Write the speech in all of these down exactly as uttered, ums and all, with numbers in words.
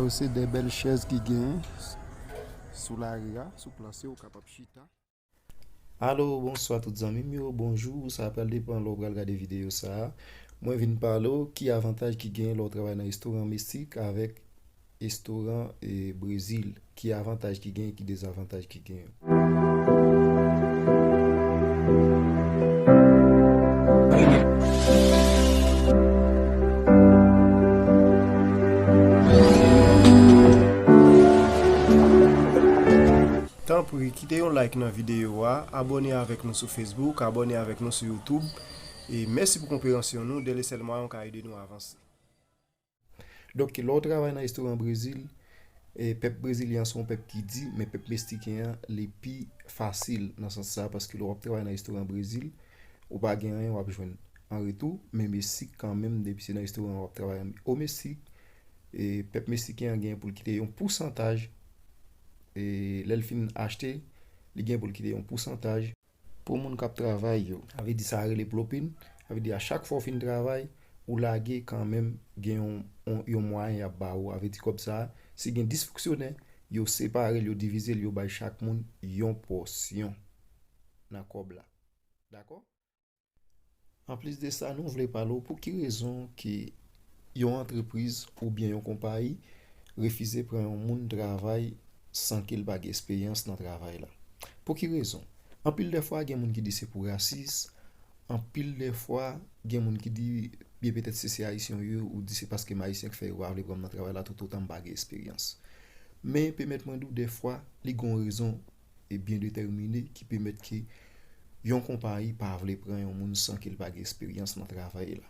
Yo se de bèl chèz ki genyen sou lari a, sou plas yo, ou kapab chita. Alo, bonswa tout zanmi m yo, bonjou, sa pral depann lè w pral gade videyo sa a. Mwen vin pale w ki avantaj ki genyen lè w travay nan restoran Meksik avèk restoran e Brezil. Ki avantaj ki genyen, ki dezavantaj ki genyen. Tanpri, kite yon like nan videyo a, abòne avèk nou sou Facebook, abòne avèk nou sou YouTube. E mèsi pou konpreyansyon nou, dèlè sèl mwayen w ka ede nou avanse. Donk, lè w travay nan restoran Brezil, e, pèp brezilyen an se yon pèp ki di, men pèp meksiken an, li pi fasil nan sans sa, paske lè w ap travay nan restoran Brezil, ou pa gen anyen w ap jwenn an retou, men Meksik kanmenm, depi se nan restoran w ap travay o Meksik, e, pèp meksiken an gen pou l kite yon pousantaj, e, lè l fin achte, li gen pou l kite yon pousantaj pou moun k ap travay yo. Sa vle di sa rele propine, sa vle di a chak fwa w fin travay, ou lage kanmenm gen yon, yon, yon mwayen y ap ba ou. Sa vle di kòb sa, si gen dis fonksyonè, yo separe l, yo divize l, yo bay chak moun yon pòsyon nan kòb la. Dakò? Anplis de sa, nou vle pale w pou ki rezon ke yon antrepriz oubyen yon konpayi refize pran yon moun travay san ke l pa gen esperyans nan travay la. Pou ki rezon? Anpil de fwa, gen moun ki di se pou rasis, anpil de fwa, gen moun ki di, byen petèt si se Ayisyen yo ye, ou di se paske m Ayisyen k fè yo pa vle pran m nan travay la, toutotan m pa gen esperyans. Men, pèmèt mwen di w, de fwa, li gen yon rezon e byen detèmine ki pèmèt ke yon konpayi pa vle pran yon moun san ke l pa gen esperyans nan travay la.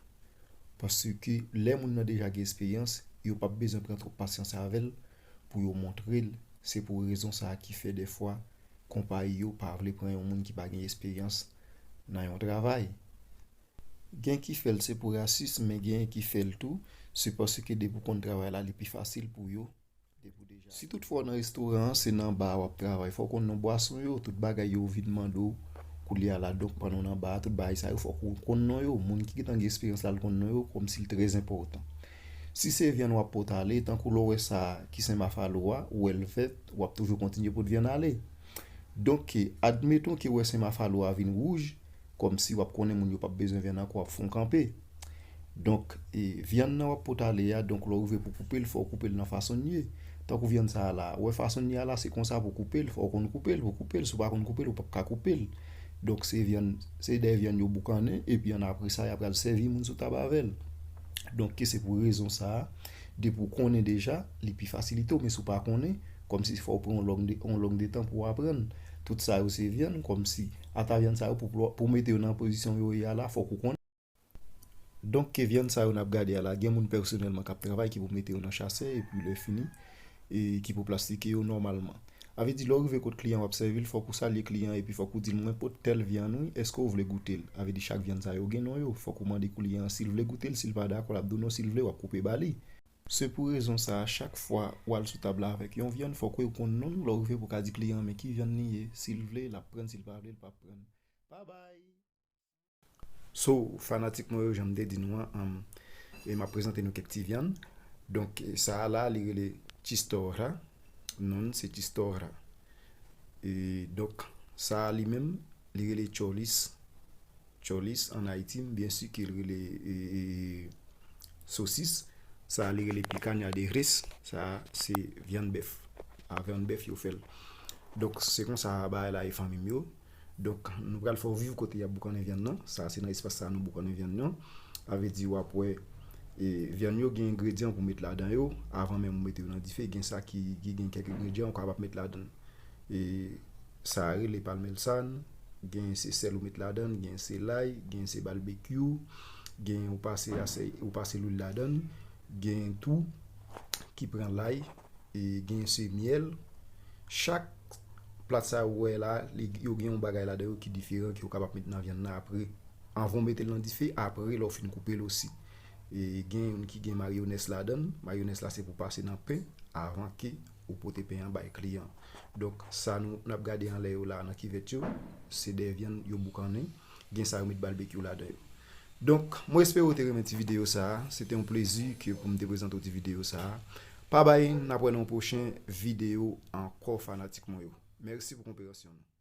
Paske lè moun nan deja gen esperyans, yo p ap bezwen pran twòp pasyans avè l pou yo montre l. Se pou rezon sa a ki fè dèfwa konpayi yo pa vle pran yon moun ki pa gen esperyans nan yon travay. Gen ki fè l se pou rasis, men gen ki fè l tou, se paske depi w konn travay la, li pi fasil pou yo. Si toutfwa w nan restoran an, se nan ba a w ap travay, fò w konn non bwason yo, tout bagay yo vin mande w koulye a la. Donk, pandan w nan ba a, tout bagay sa yo, fòk ou konn non yo. Moun ki gentan gen esperyans la, l konn non yo, kòmsi l trè enpòtan. Si se vyann w ap pote ale, tankou lè w wè sa ki Sen Mafalo a, ou wè l vèt, w ap toujou kontinye pote vyann ale. Donk, admeton ke w wè Sen Mafalo a vin wouj, kòmsi w ap konnen moun yo p ap bezwen vyann ankò, w ap fè yon kanpe. Donk, e, vyann nan w ap pote ale a, donk, lè w rive pou koupe l, fò w koupe l nan fason l ye. Tankou vyann sa a la, ou wè fason l ye a la, se konsa pou koupe l, fò w konn koupe l, pou koupe l, si w pa konn koupe l, ou p ap ka koupe l. Donk, se vyann, se de vyann yo boukannen, epi ann apre sa, y ap pral sèvi moun sou tab avè l. Donk, ke se pou rezon sa a, depi w konnen deja, li pi fasilite w, men si w pa konnen, kòmsi fò w pran yon long de, yon long de tan pou w aprann. Tout sa yo se vyann, kòmsi, ata vyann sa yo pou, pou, pou mete yo nan pozisyon yo ye a la, fòk ou konnen. Donk, ke vyann sa yo n ap gade a la, gen moun pèsonèlman k ap travay ki pou mete yo nan chasè, epi lè fini, e ki pou plastike yo nòmalman. Sa vle di, lè w rive kot kliyan w ap sèvi l, fòk ou salye kliyan, epi fòk ou di l, "Mwen pote tèl vyann, wi, èske w vle goute l?" Sa vle di, chak vyann sa yo gen non yo. Fòk ou mande kliyan an si l vle goute l, si l pa dakò, l ap di w non, si l vle, w ap koupe ba li. Se pou rezon sa a, chak fwa w al sou tab la avèk yon vyann, fòk ou konn non l, lè w rive pou w ka di kliyan an, men ki vyann li ye, si l vle, l ap pran, si l pa vle, l p ap pran. Babay! So, fanatik mwen yo, jan m te di nou an, um, e m ap prezante nou kèk ti vyann. Donk, e, sa a la, li rele chistorra. Non l se chistorra. E, donk, sa a li menm, li rele cholis. Cholis an Ayiti, m byen si ke l rele, e, e, sosis. Sa a, li rele picaña de res. Sa a, se vyann bèf. A vyann bèf yo fè l. Donk, se konsa bagay la ye, fanmi m yo. Donk, nou pral fè w viv kote y ap boukannen vyann nan. Sa a, se nan espas sa a nou boukannen vyann nan. Sa vle di, w ap wè, e, vyann yo gen engredyan pou met ladan yo. Avan menm ou mete yo nan dife, gen sa ki, ki gen kèk engredyan ou kapab met ladan l. E, sa a rele palmèsan, gen se sèl ou met ladan l, gen se lay, gen se balbekyou, gen ou pase asè, ou pase lwil ladan l, gen tou ki pran lay, e gen se myèl. Chak plat sa yo wè la, li, yo gen yon bagay ladan yo ki diferan ke w kapab met nan vyann nan apre. Anvan w mete l nan dife, apre lè w fin koupe l osi. E gen youn ki gen mayonèz ladan l. Mayonèz la se pou pase nan pen avan ke ou pote pen an bay kliyan. Donk, sa nou, n ap gade anlè yo la nan kivèt yo, se de vyann yo boukannen. Gen sa yo met balbekyou ladan yo. Donk, mwen espere w te renmen ti videyo sa a. Se te yon plezi ke pou m te prezante w ti videyo sa a. Pa bay, n ap wè nan yon pwochen videyo ankò, fanatik mwen yo. Mèsi pou konpreyansyon nou.